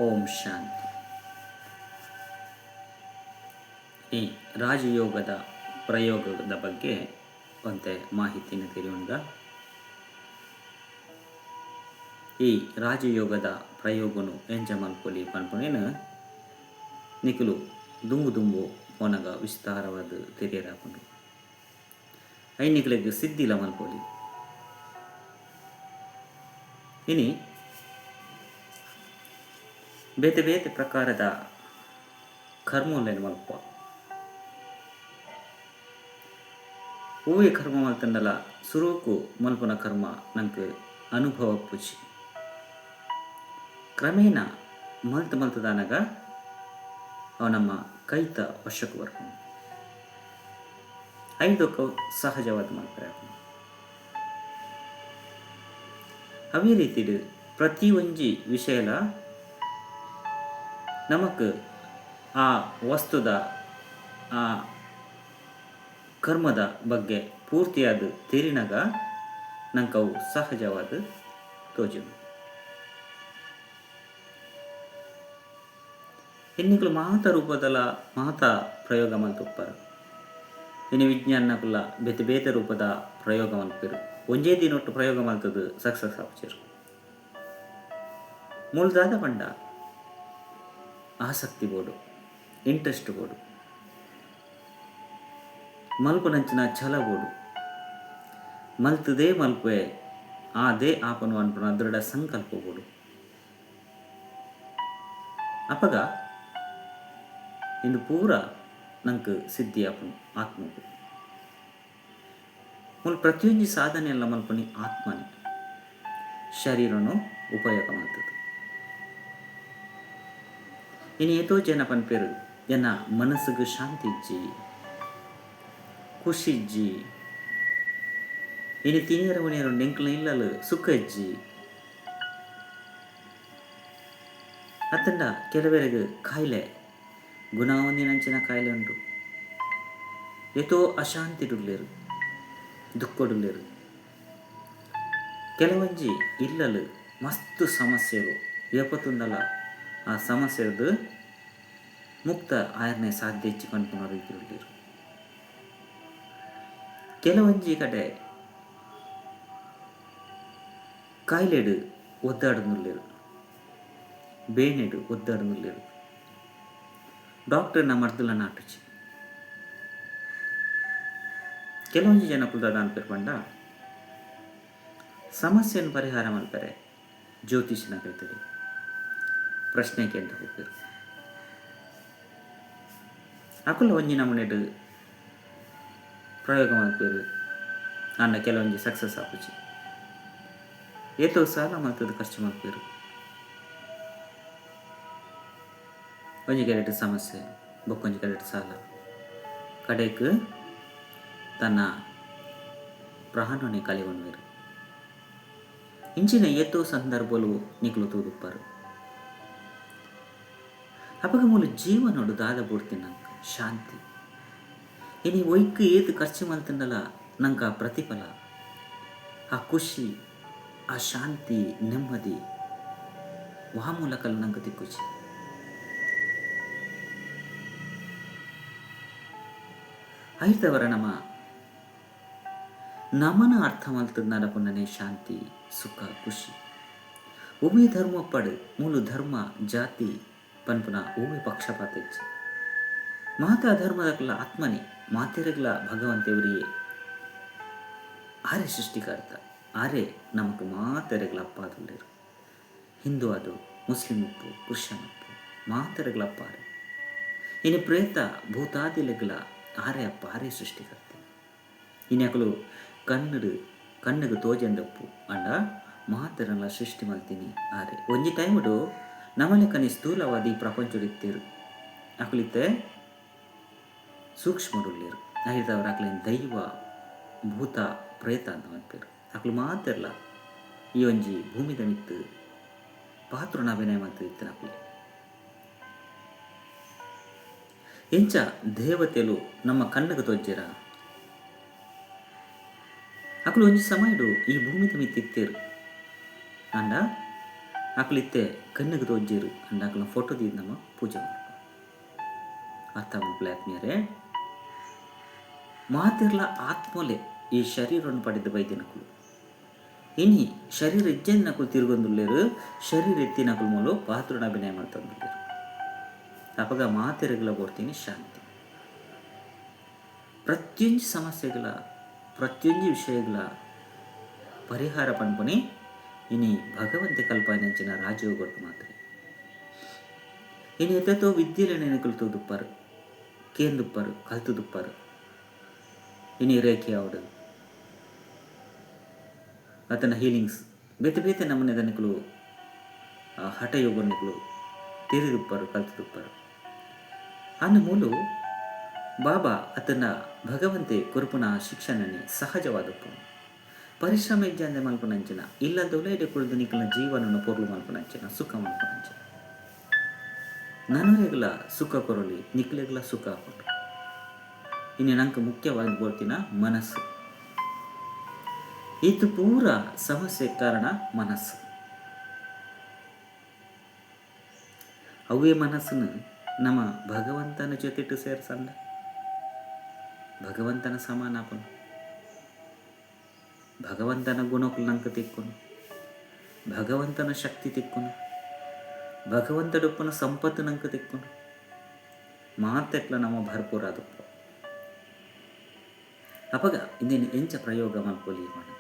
ಓಂ ಶಾಂತಿ. ಈ ರಾಜಯೋಗದ ಪ್ರಯೋಗದ ಬಗ್ಗೆ ಒಂತೆ ಮಾಹಿತಿನ ತಿಳಿಯೋಣ. ಈ ರಾಜಯೋಗದ ಪ್ರಯೋಗನು ಎಂಚ ಮಲ್ಪೊಲಿ ಪನ್ಪುನೇನ್ ನಿಕುಲು ದುಂಬು ದುಂಬು ಪೋನಗ ವಿಸ್ತಾರವಾದ್ ತೆರಿಯರಾಪುಂಡು. ಐನ್ ನಿಕಲೆಗ್ ಸಿದ್ಧಿಲ ಮಲ್ಪೊಲಿ. ಇನಿ ಬೇತೆ ಬೇತೆ ಪ್ರಕಾರದ ಕರ್ಮೊಲೆನ್ ಮಲ್ಪುವ. ಒವ್ವೇ ಕರ್ಮ ಮಲ್ತ್ಂಡಲ ಸುರುಕು ಮಲ್ಪುನ ಕರ್ಮ ನಂಕ್ ಅನುಭವ ಇಪ್ಪುಜಿ. ಕ್ರಮೇಣ ಮಲ್ತ್ ಮಲ್ತ್ದಾನಗ ಅವು ನಮ್ಮ ಕೈತ ವಶಕ್ ಬರ್ಪುಂಡು. ಐದೊಕ್ಕ ಸಹಜವಾದ್ ಮಲ್ಪೆರೆ ಆಪುಂಡು. ಅವೇ ರೀತಿಡ್ ಪ್ರತಿ ಒಂಜಿ ವಿಷಯಲ ನಮಕ್ ಆ ವಸ್ತುದ ಆ ಕರ್ಮದ ಬಗ್ಗೆ ಪೂರ್ತಿಯಾದ್ ತೆರಿನಗ ನಂಕ್ ಅವು ಸಹಜವಾದ್ ತೋಜುಂಡು. ಎನ್ನಿಕುಲು ಮಾತ ರೂಪದಲ ಮಾತ ಪ್ರಯೋಗ ಮಲ್ತುಪ್ಪರ್. ಇನಿ ವಿಜ್ಞಾನನಕುಲ್ಲ ಬೇತೆ ಬೇತೆ ರೂಪದ ಪ್ರಯೋಗ ಮಲ್ಪೆರ್. ಒಂಜೇ ದಿನೊಟ್ಟು ಪ್ರಯೋಗ ಮಲ್ತ್ದ್ ಸಕ್ಸಸ್ ಆಪುಜೆರ್. ಮೂಲು ದಾದ ಪಂಡ ಆಸಕ್ತಿ ಬೋಡು, ಇಂಟ್ರೆಸ್ಟ್ ಬೋಡು, ಮಲ್ಪುನಂಚಿನ ಛಲ ಬೋಡು. ಮಲ್ತ್ದೇ ಮಲ್ಪುವೆ ಆದೇ ಆಪುನು ಪನ್ಪುನ ದೃಢ ಸಂಕಲ್ಪ ಬೋಡು. ಅಪಗ ಇಂದು ಪೂರ ನಂಕ್ ಸಿದ್ಧಿ ಆಪುಂಡು ಆತ್ಮೊಗು. ಮೂಲು ಪ್ರತಿಯೊಂಜಿ ಸಾಧನೆನ್ಲ ಮಲ್ಪುನಿ ಆತ್ಮನೆ. ಶರೀರೊನು ಉಪಯೋಗ ಮಲ್ತ್ದ್. ಇನಿ ಏತೋ ಜನ ಪನ್ಪೆರ್ ಎನ್ನ ಮನಸ್ಸ್ಗ್ ಶಾಂತಿ ಇಜ್ಜಿ, ಖುಷಿ ಇಜ್ಜಿ, ಇನಿ ತಿನಿಯೆರೆ ಉನಿಯೆರೆ ಉಂಡು ಎಂಕ್ಲ್ನ ಇಲ್ಲಲ್ ಸುಖ ಇಜ್ಜಿ. ಅತ್ತಂಡ ಕೆಲವೆರೆಗ್ ಕಾಯಿಲೆ ಗುಣ ಆವಂದಿನಂಚಿನ ಕಾಯಿಲೆ ಉಂಡು. ಏತೋ ಅಶಾಂತಿಡುಲ್ಲೆರ್, ದುಃಖಡುಲ್ಲೆರ್. ಕೆಲವೊಂಜಿ ಇಲ್ಲಲ್ ಮಸ್ತ್ ಸಮಸ್ಯೆಲು ಏಪತುಂಡಲ ಆ ಸಮಸ್ಯೆರ್ದ್ ಮುಕ್ತ ಆಯೆರ್ನೆ ಸಾಧ್ಯ ಇಜ್ಜಿ ಪನ್ಪುನ ರೀತಿಡುಲ್ಲೆರ್. ಕೆಲವೊಂಜಿ ಕಡೆ ಕಾಯಿಲೆಡ್ ಒದ್ದಾಡೊಂದುಲ್ಲೆರ್. ಬೇನೆಡ್ ಒದ್ದಾಡೊಂದುಲ್ಲೆರ್. ಡಾಕ್ಟರ್ನ ಮರ್ದ್ಲ ನಾಟುಜಿ. ಕೆಲವೊಂಜಿ ಜನಕುಲು ದಾದ ಅನ್ಪೆರ್ ಪಂಡ ಸಮಸ್ಯೆನ್ ಪರಿಹಾರ ಮಲ್ಪೆರೆ ಜ್ಯೋತಿಷಿನ ಕೈತಡೆ ಪ್ರಶ್ನೆ ಕೇಂದ್ ಪೋಪೆರ್. ಅಕುಲು ಒಂಜಿ ನಮೂನೆಡ್ ಪ್ರಯೋಗ ಮಲ್ಪುವೆರ್ ಆಂಡ ಕೆಲವೊಂಜಿ ಸಕ್ಸಸ್ ಆಪುಜಿ. ಏತೋ ಸಾಲ ಮಲ್ತ್ದ್ ಖರ್ಚು ಮಲ್ಪುವೆರ್. ಒಂಜಿ ಕಡೆಟ್ ಸಮಸ್ಯೆ ಬೊಕ್ಕೊಂಜಿ ಕಡೆಟ್ ಸಾಲ. ಕಡೆಕ್ ತನ್ನ ಪ್ರಾಣೊನೆ ಕಳೆವೊನುವೆರ್. ಇಂಚಿನ ಏತೋ ಸಂದರ್ಭೊಲು ನಿಕುಲು ತೂದುಪ್ಪರ್. ಅಪಗ ಮೂಲು ಜೀವನೊಡು ದಾದ ಬೋಡ್ತಿ ನಂಕ್ ಶಾಂತಿ. ಇನಿ ಒಯ್ಕ್ ಏತ್ ಖರ್ಚು ಮಲ್ತ್ಂಡಲ ನಂಕ್ ಆ ಪ್ರತಿಫಲ, ಆ ಖುಷಿ, ಆ ಶಾಂತಿ, ನೆಮ್ಮದಿ ವಾ ಮೂಲಕಲ ನಂಕ್ ತಿಕ್ಕುಜಿ. ಐತವರ ನಮ ನಮನ ಅರ್ಥ ಮಲ್ತ್ದ್ ನಡಪುನನೇ ಶಾಂತಿ, ಸುಖ, ಖುಷಿ. ಒವ್ವೇ ಧರ್ಮ ಉಪ್ಪಡ್ ಮೂಲು ಧರ್ಮ, ಜಾತಿ ಪನ್ಪುನ ಒವ್ವೇ ಪಕ್ಷಪಾತ ಇಜ್ಜಿ. ಮಾತಾ ಧರ್ಮದಕುಲ ಆತ್ಮನೇ, ಮಾತೆರೆಗ್ಲಾ ಭಗವಂತೆ ಒರಿಯೇ. ಆರೇ ಸೃಷ್ಟಿಕರ್ತ, ಆರೇ ನಮಕ್ ಮಾತೆರೆಗ್ಲಾ ಅಪ್ಪ ಆದುಲ್ಲೆರ್. ಹಿಂದೂ ಆದ್, ಮುಸ್ಲಿಂ ಉಪ್ಪು, ಕ್ರಿಶ್ಚಿಯನ್ ಉಪ್ಪು ಮಾತೆರೆಗ್ಲಾ ಅಪ್ಪ ಆರೇ. ಇನಿ ಪ್ರೇತ, ಭೂತಾದಿಲೆಗ್ಲಾ ಆರೇ ಅಪ್ಪ, ಆರೇ ಸೃಷ್ಟಿಕರ್ತೆ. ಇನಿ ಅಕುಲು ಕಣ್ಣುಡು ಕಣ್ಣುಗು ತೋಜಂದೆ ಉಪ್ಪು ಆಂಡ ಮಾತೆರೆನ್ಲಾ ಸೃಷ್ಟಿ ಮಲ್ತಿನಿ ಆರೆ. ಒಂಜಿ ಟೈಮುಡು ನಮಲೆಕನೆ ಸ್ಥೂಲವಾದ್ ಈ ಪ್ರಪಂಚೊಡು ಇತ್ತೆರ್. ಅಕುಲು ಇತ್ತೆ ಸೂಕ್ಷ್ಮೊಡು ಉಲ್ಲೆರ್. ಐಡ್ದಾವರ ಅಕ್ಲೆನ್ ದೈವ, ಭೂತ, ಪ್ರೇತ ಅಂದ್ ಪನ್ಪೆರ್. ಅಕುಲು ಮಾತೆರ್ಲಾ ಈ ಒಂಜಿ ಭೂಮಿದ ಮಿತ್ತ್ ಪಾತ್ರೊನು ಅಭಿನಯ ಮಲ್ತ್ ಇತ್ತಿನಕುಲೆ. ಎಂಚ ದೇವತೆಲು ನಮ್ಮ ಕಣ್ಣುಗ್ ತೋಜ್ಜೆರಾ? ಅಕುಲು ಒಂಜಿ ಸಮಯೊಡು ಈ ಭೂಮಿದ ಮಿತ್ತ್ ಇತ್ತೆರ್. ಆಂಡ ಅಕ್ಲು ಇತ್ತೆ ಕಣ್ಣಿಗೆ ತೋಜ್ಜೆರ್ ಅಂಡ ಅಕ್ಲ್ನ ಫೋಟೋ ದೀದ್ ನಮ ಪೂಜೆ ಮಲ್ಪುವ. ಅರ್ಥ ಮಲ್ಪುಲೆ ಆತ್ಮೀಯರೇ, ಮಾತೆರ್ಲ ಆತ್ಮೊಲೆ ಈ ಶರೀರೊನು ಪಡೆದ್ ಬೈದಿನಕುಲು. ಇನಿ ಶರೀರ ಇಜ್ಜಂದಿನಕುಲು ತಿರುಗೊಂದುಲ್ಲೆರ್, ಶರೀರ ಇತ್ತಿನಕುಲು ಮೂಲು ಪಾತ್ರೊಡು ಅಭಿನಯ ಮಲ್ತೊಂದುಲ್ಲೆರ್. ಅಪಗ ಮಾತೆರೆಗ್ಲ ಬೋಡ್ತಿನಿ ಶಾಂತಿ. ಪ್ರತಿಯೊಂಜಿ ಸಮಸ್ಯೆಗ್ಲ ಪ್ರತಿಯೊಂಜಿ ವಿಷಯಗ್ಲ ಪರಿಹಾರ ಪನ್ಪುನಿ ಇನಿ ಭಗವಂತೆ ಕಲ್ಪಾಯಿನಂಚಿನ ರಾಜಯೋಗಡ್ದ್ ಮಾತ್ರ. ಇನಿ ಎತೆತೋ ವಿದ್ಯೆಲೆನ್ ನಿಕುಲು ತೂದುಪ್ಪರ್, ಕೇಂದುಪ್ಪರ್, ಕಲ್ತುದುಪ್ಪರ್. ಇನಿ ರೇಖೆ ಆವಡ್ ಅತನ ಹೀಲಿಂಗ್ಸ್ ಬೇತೆ ಬೇತೆ ನಮೂನೆದ ನಿಕುಲು ಹಠಯೋಗ ನಿಕುಲು ತೆರಿದುಪ್ಪರ್, ಕಲ್ತುದುಪ್ಪರ್. ಆಂಡ ಮೂಲು ಬಾಬಾ ಅತನ ಭಗವಂತೆ ಕೊರ್ಪುನ ಶಿಕ್ಷಣನೆ ಸಹಜವಾದುಪ್ಪುಂಡು. ಪರಿಶ್ರಮ ಇಜ್ಜಂದೆ ಮಲ್ಪುನಂಚಿನ ಇಲ್ಲದ ಉಲಯಿಡೆ ಕುಲ್ದು ನಿಕಲ್ನ ಜೀವನನ್ ಪೊರ್ಲು ಮಲ್ಪುನಂಚಿನ ಸುಖ ಮಲ್ಪುನಂಚಿನ ನನೊರೆಗ್ಲ ಸುಖ ಕೊರೊಲಿ, ನಿಕ್ಲೆಗ್ಲ ಸುಖ ಆಪುಂಡು. ಇನಿ ನಂಕ್ ಮುಖ್ಯವಾದ್ ಬೋಡ್ತಿನ ಮನಸ್ಸು. ಈತ್ ಪೂರ ಸಮಸ್ಯೆಗ್ ಕಾರಣ ಮನಸ್ಸು. ಅವ್ವೇ ಮನಸ್ಸುನು ನಮ ಭಗವಂತನ ಜೊತೆಟ್ ಸೇರ್ಸಂಡ ಭಗವಂತನ ಸಮಾನ ಆಪುಂಡು. ಭಗವಂತನ ಗುಣಕುಲು ನಂಕ್ ತಿಕ್ಕುನು, ಭಗವಂತನ ಶಕ್ತಿ ತಿಕ್ಕುನು, ಭಗವಂತಡುಪ್ಪುನ ಸಂಪತ್ತು ನಂಕ್ ತಿಕ್ಕುನು. ಮಾತೆಟ್ಲ ನಮ ಭರ್ಪೂರ್ ಆದುಪ್ಪ. ಅಪಗ ಇಂದೆನ್ ಎಂಚ ಪ್ರಯೋಗ ಮಲ್ಪೊಲಿ ಪಂಡ್ದ್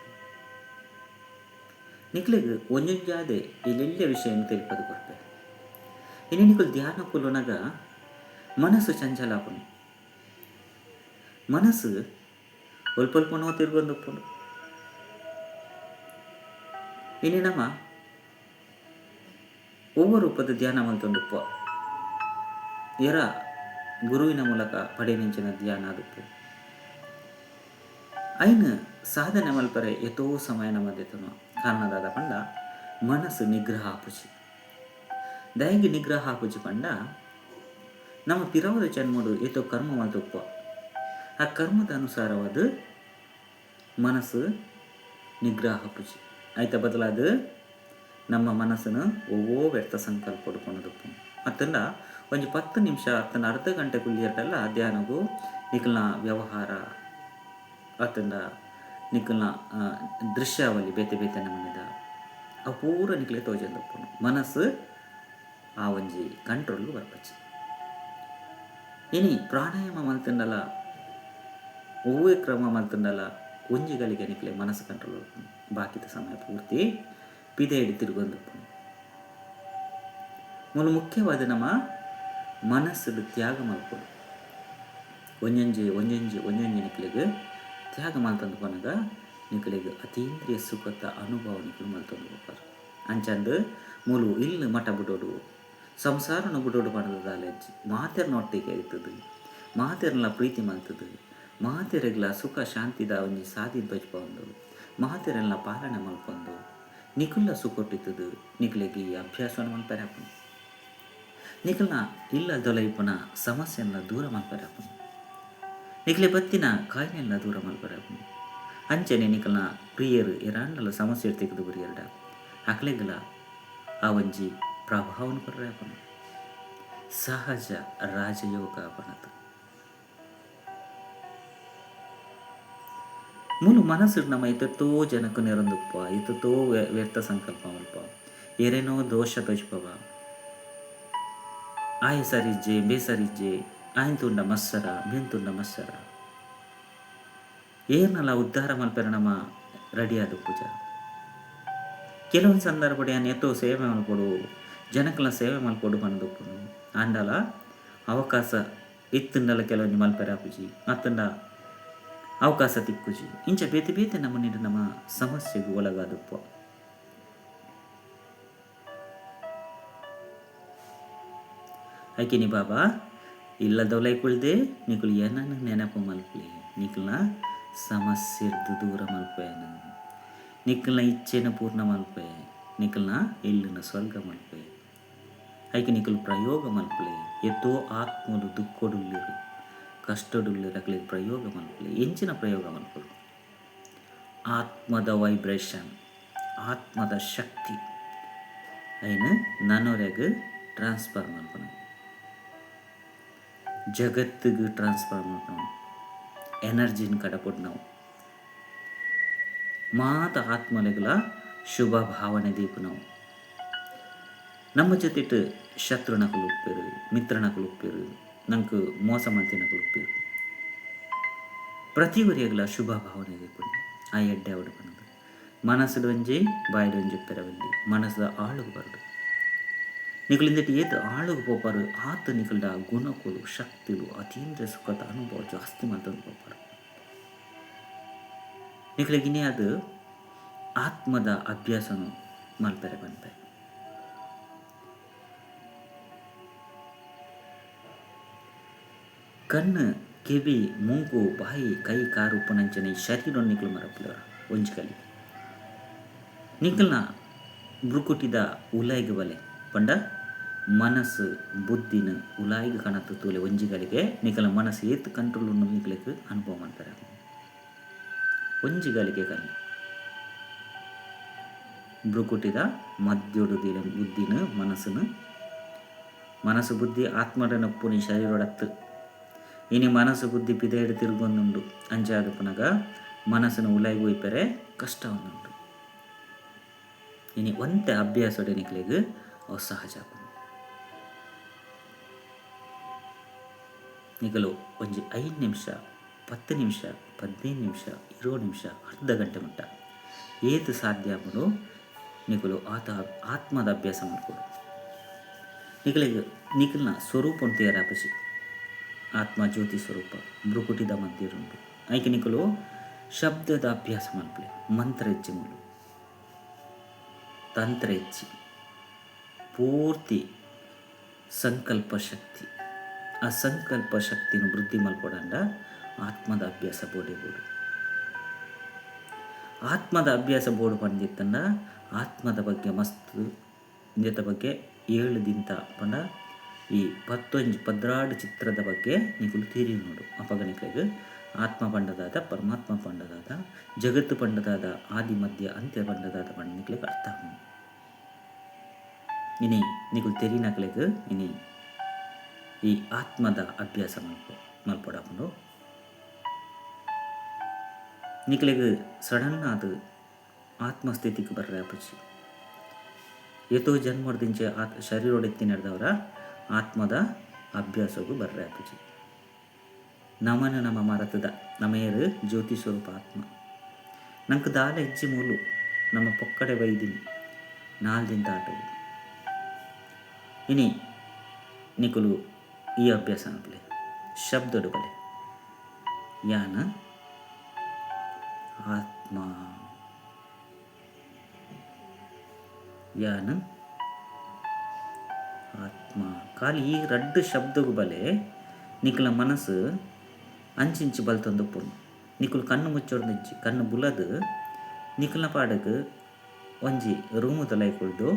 ನಿಕ್ಲೆಗ್ ಒಂಜೊಂಜಾದೆ ಎಲ್ಲೆಲ್ಯ ವಿಷಯನ್ ತೆರಿಪದ್ ಕೊರ್ಪೆ. ಇನಿ ನಿಕುಲು ಧ್ಯಾನ ಕುಲ್ಲುನಗ ಮನಸ್ಸು ಚಂಚಲ ಆಪುಂಡು. ಮನಸ್ಸು ಒಲ್ಪೊಲ್ಪನೋ ತಿರ್ಗೊಂದುಪ್ಪುಂಡು. ಇನಿ ನಮ ಒವ್ವ ರೂಪದ ಧ್ಯಾನ ಮಲ್ತೊಂದುಪ್ಪುವ, ಏರ ಗುರುವಿನ ಮೂಲಕ ಪಡೆಯಿನಂಚಿನ ಧ್ಯಾನ ಆದುಪ್ಪು. ಐನ್ ಸಾಧನೆ ಮಲ್ಪರೆ ಏತೋ ಸಮಯ ನಮ ದೆತೊನುವ. ಕಾರಣ ದಾದ ಪಂಡ ಮನಸ್ಸು ನಿಗ್ರಹ ಆಪುಜಿ. ದಾಯೆಗ್ ನಿಗ್ರಹ ಆಪುಜಿ ಪಂಡ ನಮ ಪಿರವುದ ಜನ್ಮೊಡು ಏತೋ ಕರ್ಮ ಮಲ್ತುಪ್ಪುವ. ಆ ಕರ್ಮದ ಅನುಸಾರವಾದ್ ಮನಸ್ಸು ನಿಗ್ರಹ ಆಪುಜಿ. ಐತ ಬದಲಾದ್ ನಮ್ಮ ಮನಸ್ಸುನು ಒವ್ವೋ ವ್ಯರ್ಥ ಸಂಕಲ್ಪೊಡು ಕೊನೊದುಪ್ಪುಂಡು. ಅತ್ತಂಡ ಒಂಜಿ ಪತ್ತ್ ನಿಮಿಷ ಅತ್ತಂಡ ಅರ್ಧ ಗಂಟೆ ಕುಲ್ಲಿಯೆರ್ಡಲ ಧ್ಯಾನೊಗು ನಿಕಲ್ನ ವ್ಯವಹಾರ ಅತ್ತಂಡ ನಿಕಲ್ನ ದೃಶ್ಯಾವಳಿ ಬೇತೆ ಬೇತೆ ನಮೂನೆದ ಅವು ಪೂರ ನಿಕ್ಲೆಗ್ ತೋಜೊಂದುಪ್ಪುಂಡು. ಮನಸ್ಸು ಆ ಒಂಜಿ ಕಂಟ್ರೋಲ್ಗ್ ಬರ್ಪುಜಿ. ಇನಿ ಪ್ರಾಣಾಯಾಮ ಮಲ್ತ್ಂಡಲ ಒವ್ವೆ ಕ್ರಮ ಮಲ್ತ್ಂಡಲ ಒಂಜಿ ಗಳಿಗೆ ನಿಕ್ಲೆ ಮನಸ್ಸ್ ಕಂಟ್ರೋಲ್ ಉಪ್ಪುಂಡು. ಬಾಕಿದ ಸಮಯ ಪೂರ್ತಿ ಪಿದಯಿಡ್ ತಿರುಗೊಂದುಪ್ಪುಂಡು. ಮೂಲು ಮುಖ್ಯವಾದ್ ನಮ ಮನಸ್ಸ್ಡ್ ತ್ಯಾಗ ಮಲ್ಪೊಡು. ಒಂಜೊಂಜಿ ಒಂಜೊಂಜಿ ಒಂಜೊಂಜಿ ನಿಕ್ಲೆಗ್ ತ್ಯಾಗ ಮಲ್ತೊಂದು ಪೋನಗ ನಿಕ್ಲೆಗ್ ಅತೀಂದ್ರಿಯ ಸುಖತ ಅನುಭವ ನಿಕುಲು ಮಲ್ತೊಂದು ಪೋಪರ್. ಅಂಚಾಂದ್ ಮೂಲು ಇಲ್ಲ್ ಮಠ ಬುಡೊಡು, ಸಂಸಾರನ್ ಬುಡೊಡು ಪಂಡ್ದ್ ದಾಲ ಇಜ್ಜಿ. ಮಾತೆರ್ನ ಒಟ್ಟಿಗೆ ಇತ್ತ್ದ್, ಮಾತೆರ್ನ್ಲಾ ಪ್ರೀತಿ ಮಲ್ತ್ದ್, ಮಾತೆರೆಗ್ಲಾ ಸುಖ ಶಾಂತಿದ ಒಂಜಿ ಸಾದಿನ್ ತೋಜಿಪಾವೊಂದು, ಮಾತೆರೆನ್ಲಾ ಪಾಲನೆ ಮಲ್ಪೊಂದು, ನಿಕುಲ್ಲ ಸುಖೊಟ್ಟಿತ್ತ್ದ್ ನಿಕ್ಲೆಗ್ ಈ ಅಭ್ಯಾಸನ್ ಮಲ್ಪೆರೆ ಆಪುಂಡು. ನಿಕಲ್ನ ಇಲ್ಲದೊಲ ಇಪ್ಪುನ ಸಮಸ್ಯೆನ್ಲ ದೂರ ಮಲ್ಪೆರೆ ಆಪುಂಡು. ನಿಕ್ಲೆ ಬತ್ತಿನ ಕಾಯಿಲೆನ್ಲ ದೂರ ಮಲ್ಪೆರೆ ಆಪುಂಡು. ಅಂಚನೆ ನಿಕಲ್ನ ಪ್ರಿಯೆರ್ ಏರಾಂಡಲ ಸಮಸ್ಯೆಡ್ ತಿಕ್ದ್ ಬುರಿಯೆರ್ಡ ಅಕ್ಲೆಗ್ಲ ಆ ಒಂಜಿ ಪ್ರಭಾವನ್ ಕೊರ್ರೆ ಆಪುಂಡು. ಸಹಜ ರಾಜಯೋಗ ಪನತ್. ಮೂಲು ಮನಸ್ಸುಡ್ ನಮ ಏತೆತೋ ಜನಕ್ ನೆರೊಂದುಪ್ಪುವ, ಏತೆತೋ ವ್ಯರ್ಥ ಸಂಕಲ್ಪ ಮಲ್ಪುವ, ಏರೆನೋ ದೋಷ ತೋಜಿಪವ. ಆಯೆ ಸರಿ ಇಜ್ಜೆ, ಇಂಬೆ ಸರಿ ಇಜ್ಜೆ, ಆಯನ್ ತೂಂಡ ಮತ್ಸರ, ಇಂಬೆನ್ ತೂಂಡ ಮತ್ಸರ. ಏರ್ನಲ ಉದ್ಧಾರ ಮಲ್ಪೆರೆ ನಮ ರೆಡಿ ಆದುಪ್ಪುಜ. ಕೆಲವೊಂಜಿ ಸಂದರ್ಭಡ್ ಯಾನ್ ಏತೋ ಸೇವೆ ಮಲ್ಪೊಡು, ಜನಕ್ಲೆನ ಸೇವೆ ಮಲ್ಪೊಡು ಪಂದ್ ಉಪ್ಪುಂಡು. ಆಂಡಲ ಅವಕಾಶ ಇತ್ತ್ಂಡಲ ಕೆಲವೊಂಜಿ ಮಲ್ಪೆರೆ ಆಪುಜಿ ಅತ್ತ್ಂಡ ಅವಕಾಶ ತಿಕ್ಕುಜಿ. ಇಂಚ ಬೇತೆ ಬೇತೆ ನಮೂನೆಡ್ ನಮ ಸಮಸ್ಯೆಗ್ ಒಳಗಾದ್ ಉಪ್ಪುವ. ಐಕಿನಿ ಬಾಬಾ ಇಲ್ಲದೌಲೈ ಕುಲ್ದೆ ನಿಕುಲು ಎನನ್ ನೆನಪು ಮಲ್ಪುಲೆ, ನಿಕಲ್ನ ಸಮಸ್ಯೆರ್ದ್ ದೂರ ಮಲ್ಪುವೆ ಎನನ್, ನಿಕಲ್ನ ಇಚ್ಛೆನ್ ಪೂರ್ಣ ಮಲ್ಪುವೆ, ನಿಕಲ್ನ ಇಲ್ಲ್ನ್ ಸ್ವರ್ಗ ಮಲ್ಪುವೆ. ಐಕ್ ನಿಕುಲು ಪ್ರಯೋಗ ಮಲ್ಪುಲೆ, ಏತೋ ಆತ್ಮೊಲು ದುಃಖೊಡುಲ್ಲೆರ್, ಕಷ್ಟೊಡುಲ್ಲೆರ್ ಅಕ್ಲೆಗ್ ಪ್ರಯೋಗ ಮಲ್ಪುಲೆ. ಎಂಚಿನ ಪ್ರಯೋಗ ಮಲ್ಪೊಡು? ಆತ್ಮದ ವೈಬ್ರೇಷನ್, ಆತ್ಮದ ಶಕ್ತಿ. ಐನ್ ನನೊರೆಗ್ ಟ್ರಾನ್ಸ್ಫರ್ ಮಲ್ಪುನ, ಜಗತ್ತಿಗೆ ಟ್ರಾನ್ಸ್ಫರ್ ಮಲ್ಪುನವು, ಎನರ್ಜಿನ್ ಕಡಪುಡ್ನವು, ಮಾತ ಆತ್ಮಲೆಗ್ಲ ಶುಭ ಭಾವನೆ ದೀಪುನವು. ನಮ್ಮ ಜೊತೆಟ್ ಶತ್ರುನಕುಲು ಉಪ್ಪೆರ್, ಮಿತ್ರನಕುಲು ಉಪ್ಪೆರ್, ನಂಕ್ ಮೋಸ ಮಲ್ತಿನಕುಲು ಉಪ್ಪೆರ್. ಪ್ರತಿ ಒರಿಯಗ್ಲ ಶುಭ ಭಾವನೆ ದೀಪುನಿ. ಆ ಎಡ್ಡೆ ಆವಡ್ ಪನೊಂದು ಮನಸ್ಸುಡು ಒಂಜಿ ಬಾಯಿಡ್ ಒಂಜಿ ಉಪ್ಪೆರೆ ಬಲ್ಲಿ. ಮನಸ್ಸುದ ಆಳುಗು ಬರೊಡು. ನಿಕುಲು ಇಂದೆಟ್ ಏತ್ ಆಳುಗು ಪೋಪರ್ ಆತ್ ನಿಕಲ್ಡ ಗುಣಕುಲು, ಶಕ್ತಿಲು, ಅತೀಂದ್ರಿಯ ಸುಖತ ಅನುಭವ ಜಾಸ್ತಿ ಮಲ್ತೊಂದು ಪೋಪರ್. ನಿಕಲೆಗ್ ಇನಿ ಆದ್ ಆತ್ಮದ ಅಭ್ಯಾಸನು ಮಲ್ಪೆರೆ ಪನ್ಪೆ. ಕಣ್ಣ್, ಕೆಬಿ, ಮೂಂಕು, ಬಾಯಿ, ಕೈ, ಕಾರ್ ಉಪ್ಪುನಂಚನೆ ಈ ಶರೀರೊನು ನಿಕುಲು ಮರಪುಲೆರ ಒಂಜಿ ಕಲಿ. ನಿಕಲ್ನ ಭ್ರುಕುಟಿದ ಉಲಾಯಿಗ್ ಬಲೆ ಪಂಡ ಮನಸ್, ಬುದ್ಧಿನ್ ಉಲಾಯಿಗ್ ಕನತ್ ತೂಲೆ ಒಂಜಿ ಗಳಿಗೆ ನಿಕಲ್ನ ಮನಸ್ ಏತ್ ಕಂಟ್ರೋಲ್ ಉಂಡು ನಿಕಲೆಗ್ ಅನುಭವ ಮನ್ಪೆರೆ ಆಪುಂಡು. ಒಂಜಿ ಗಳಿಗೆ ಕಲ್ಲೆ. ಭ್ರುಕುಟಿದ ಮಧ್ಯೊಡು ದೀಲೆ ಬುದ್ಧಿನ್ ಮನಸ್ನ್. ಮನಸ್ಸು ಬುದ್ಧಿ ಆತ್ಮಡನ ಉಪ್ಪುನಿ ಶರೀರೊಡತ್ತ್. ಇನಿ ಮನಸ್ಸು ಬುದ್ಧಿ ಪಿದಯಿಡ್ ತಿರುಗೊಂದುಂಡು. ಅಂಚಾದ್ ಉಪ್ಪುನಗ ಮನಸ್ಸುನು ಉಲಯಿ ಒಯ್ಪೆರೆ ಕಷ್ಟ ಆವೊಂದುಂಡು. ಇನಿ ಒಂತೆ ಅಭ್ಯಾಸೊಡೆ ನಿಕ್ಲೆಗ್ ಅವು ಸಹಜ ಆಪುಂಡು. ನಿಕುಲು ಒಂಜಿ ಐನ್ ನಿಮಿಷ, ಪತ್ತ್ ನಿಮಿಷ, ಪದಿನೈನ್ ನಿಮಿಷ, ಇರ್ವ ನಿಮಿಷ, ಅರ್ಧ ಗಂಟೆ ಮುಟ್ಟ ಏತ್ ಸಾಧ್ಯ ಆಪುಂಡು ನಿಕುಲು ಆತ ಆತ್ಮದ ಅಭ್ಯಾಸ ಮಲ್ಪೊಡು. ನಿಕಲೆಗ್ ನಿಕಲ್ನ ಸ್ವರೂಪನ್ ತೂಯೆರೆ ಆಪುಜಿ. ಆತ್ಮ ಜ್ಯೋತಿ ಸ್ವರೂಪ ಭ್ರುಕುಟಿದ ಮಧ್ಯಡ್ ಉಂಡು. ಐಕ್ ನಿಕುಲು ಶಬ್ದದ ಅಭ್ಯಾಸ ಮಲ್ಪುಲೆ. ಮಂತ್ರ ಇಜ್ಜಿ ಮೂಲು. ತಂತ್ರ ಇಜ್ಜಿ. ಪೂರ್ತಿ ಸಂಕಲ್ಪ ಶಕ್ತಿ. ಆ ಸಂಕಲ್ಪ ಶಕ್ತಿನ್ ವೃದ್ಧಿ ಮಲ್ಪೊಡಾಂಡ ಆತ್ಮದ ಅಭ್ಯಾಸ ಬೋಡೇ ಬೋಡು. ಆತ್ಮದ ಅಭ್ಯಾಸ ಬೋಡು ಪಂದಿತ್ತಂಡ ಆತ್ಮದ ಬಗ್ಗೆ ಮಸ್ತ್ ಇಂದೆತ ಬಗ್ಗೆ ಏಳ್ ದಿಂತ ಪಂಡ ಈ ಪತ್ತೊಂಜಿ ಪದ್ರಾಡ್ ಚಿತ್ರದ ಬಗ್ಗೆ ನಿಕುಲು ತೆರಿಯೊನೊಡು. ಅಪಗ ನಿಕ್ಲೆಗ್ ಆತ್ಮ ಪಂಡ ದಾದ, ಪರಮಾತ್ಮ ಪಂಡ ದಾದ, ಜಗತ್ತ್ ಪಂಡ ದಾದ, ಆದಿ ಮಧ್ಯ ಅಂತ್ಯ ಪಂಡ ದಾದ ಪಂದ್ ನಿಕ್ಲೆಗ್ ಅರ್ಥ ಆಪುಂಡು. ಇನಿ ನಿಕುಲು ತೆರಿನಕ್ಲೆಗ್ ಇನಿ ಈ ಆತ್ಮದ ಅಭ್ಯಾಸ ಮಲ್ಪು ಮಲ್ಪೊಡಾಪುಂಡು. ನಿಕ್ಲೆಗ್ ಸಡನ್ ಆದ್ ಆತ್ಮಸ್ಥಿತಿಕ್ ಬರ್ರೆ ಆಪುಜಿ. ಏತೋ ಜನ್ಮೊಡ್ದಿಂಚ ಆತ್ ಶರೀರೊಡು ಇತ್ತಿನೆಡ್ದಾವರ ಆತ್ಮದ ಅಭ್ಯಾಸೊಗು ಬರ್ರೆ ಆಪುಜಿ. ನಮನ್ ನಮ ಮರತ್ದ ನಮ ಏರ್ ಜ್ಯೋತಿ ಸ್ವರೂಪ ಆತ್ಮ. ನಂಕ್ ದಾಲ ಇಜ್ಜಿ ಮೂಲು ನಮ ಪೊಕ್ಕಡೆ ಬೈದಿನಿ ನಾಲ್ ದಿನತ ಆಟೊಗು. ಇನಿ ನಿಕುಲು ಈ ಅಭ್ಯಾಸ ಮಲ್ಪುಲೆ. ಶಬ್ದೊಡು ಬಲೆ. ಯಾನ್ ಆತ್ಮ. ಯಾನ್ ಆತ್ಮ. ಖಾಲಿ ಈ ರಡ್ಡ್ ಶಬ್ದೊಗು ಬಲೆ ನಿಕಲ್ನ ಮನಸ್ಸು ಅಂಚಿಂಚಿ ಬಲ್ತೊಂದು ಉಪ್ಪುಂಡು. ನಿಕುಲು ಕಣ್ಣು ಮುಚ್ಚೊಡ್ದಿಂಚಿ ಕಣ್ಣು ಬುಲದ್ ನಿಕಲ್ನ ಪಾಡಗ್ ಒಂಜಿ ರೂಮುದ ಕುಲ್ದು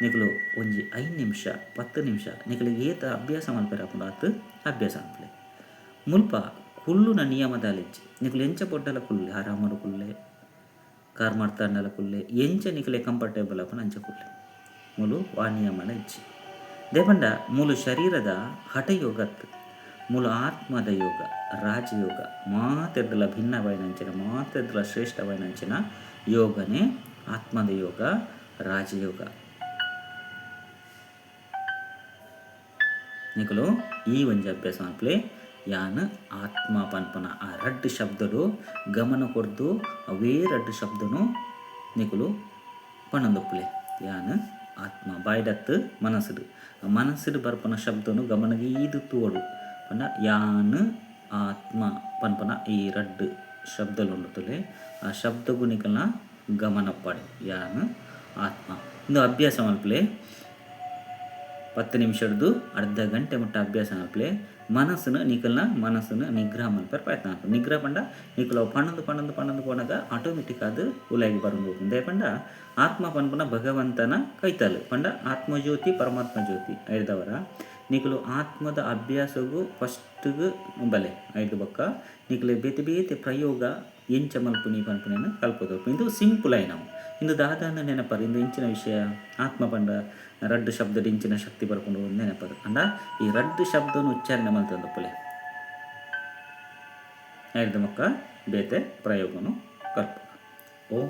ನಿಕುಲು ಒಂಜಿ ಐನ್ ನಿಮಿಷ ಪತ್ತ್ ನಿಮಿಷ ನಿಕಲೆಗ್ ಏತ್ ಅಭ್ಯಾಸ ಮಲ್ಪೆರೆ ಆಪುಂಡು ಆತ್ ಅಭ್ಯಾಸ ಮಲ್ಪುಲೆ. ಮುಲ್ಪ ಕುಲ್ಲುನ ನಿಯಮ ದಾಲ ಇಜ್ಜಿ. ನಿಕುಲು ಎಂಚ ಬೊಡ್ಡಲ ಕುಲ್ಲೆ ಆರಾಮಡ್ ಕುಲ್ಲೆ ಕಾರ್ ಮಡ್ತಾಂಡಲ ಕುಲ್ಲೆ ಎಂಚ ನಿಕಲೆ ಕಂಫರ್ಟೇಬಲ್ ಆಪುಂಡು ಅಂಚ ಕುಲ್ಲೆ. ಮೂಲು ವಾ ನಿಯಮಲ ಇಜ್ಜಿ. ದಾಯೆ ಪಂಡ ಮೂಲು ಶರೀರದ ಹಠಯೋಗ ಅತ್ತ್. ಮೂಲು ಆತ್ಮದ ಯೋಗ, ರಾಜಯೋಗ ಮಾತೆರ್ದಲ ಭಿನ್ನವಾಯಿನಂಚಿನ ಮಾತೆರ್ದಲ ಶ್ರೇಷ್ಠವಾಯಿನಂಚಿನ ಯೋಗನೇ ಆತ್ಮದ ಯೋಗ, ರಾಜಯೋಗ. ನಿಕುಲು ಈ ಒಂಜಿ ಅಭ್ಯಾಸ ಮಲ್ಪುಲೆ. ಯಾನ್ ಆತ್ಮ ಪನ್ಪುನ ಆ ರಡ್ಡ್ ಶಬ್ದೊಡು ಗಮನ ಕೊರ್ದು ಅವೇ ರಡ್ಡ್ ಶಬ್ದೊನು ನಿಕುಲು ಪನೊಂದುಪ್ಪುಲೆ. ಯಾನ್ ಆತ್ಮ ಬಾಯ್ಡತ್ತ್ ಮನಸ್ಡ್. ಆ ಮನಸ್ಡ್ ಬರ್ಪುನ ಶಬ್ದೊನು ಗಮನ ದೀದ್ ತೂವೊಡು. ಪಂಡ ಯಾನ್ ಆತ್ಮ ಪನ್ಪುನ ಈ ರಡ್ಡ್ ಶಬ್ದೊಲು ಉಂಡು ತೂಲೆ. ಆ ಶಬ್ದೊಗು ನಿಕಲ್ನ ಗಮನ ಉಪ್ಪಡ್. ಯಾನ್ ಆತ್ಮ. ಉಂದು ಅಭ್ಯಾಸ ಮಲ್ಪುಲೆ. ಪತ್ತ್ ನಿಮಿಷಡ್ದ್ ಅರ್ಧ ಗಂಟೆ ಮುಟ್ಟ ಅಭ್ಯಾಸ ಮಲ್ಪುಲೆ. ಮನಸ್ಸ್ನ್ ನಿಕಲ್ನ ಮನಸ್ಸ್ನ್ ನಿಗ್ರಹ ಮಲ್ಪೆರೆ ಪ್ರಯತ್ನ ಮಲ್ಪುಲೆ. ನಿಗ್ರಹ ಪಂಡ ನಿಕುಲು ಅವು ಪನೊಂದು ಪನೊಂದು ಪನೊಂದು ಪೋನಗ ಆಟೋಮೆಟಿಕ್ ಆದ್ ಉಲಯಿಗ್ ಬರೊಂದು ಪೋಪುಂಡು. ದಾಯೆ ಪಂಡ ಆತ್ಮ ಪನ್ಪುನ ಭಗವಂತನ ಕೈತಲ್ ಪಂಡ ಆತ್ಮಜ್ಯೋತಿ ಪರಮಾತ್ಮ ಜ್ಯೋತಿ ಐಡ್ದಾವರ ನಿಕುಲು ಆತ್ಮದ ಅಭ್ಯಾಸೊಗು ಫಸ್ಟ್ಗ್ ಬಲೆ. ಐಡ್ದ್ ಬೊಕ್ಕ ನಿಕುಲು ಬೇತೆ ಬೇತೆ ಪ್ರಯೋಗ ಎಂಚ ಮಲ್ಪುನಿ ಪನ್ಪುನೆನ್ ಕಲ್ಪೊದು. ಉಂದು ಸಿಂಪಲ್ ಆಯಿನವು. ಇಂದು ದಾದಾಂದ್ ನೆನಪರ್. ಇಂದು ಇಂಚಿನ ವಿಷಯ. ಆತ್ಮ ಪಂಡ ರಡ್ಡ್ ಶಬ್ದಡ್ ಇಂಚಿನ ಶಕ್ತಿ ಬರ್ಪುಂಡು ನೆನಪರ್. ಅಂಡ ಈ ರಡ್ಡ್ ಶಬ್ದನು ಉಚ್ಚಾರಣೆ ಮಲ್ತೊಂದುಪ್ಪುಲೆ. ಐರ್ದ ಬೊಕ್ಕ ಬೇತೆ ಪ್ರಯೋಗನು ಕಲ್ಪುಗ. ಓಂ.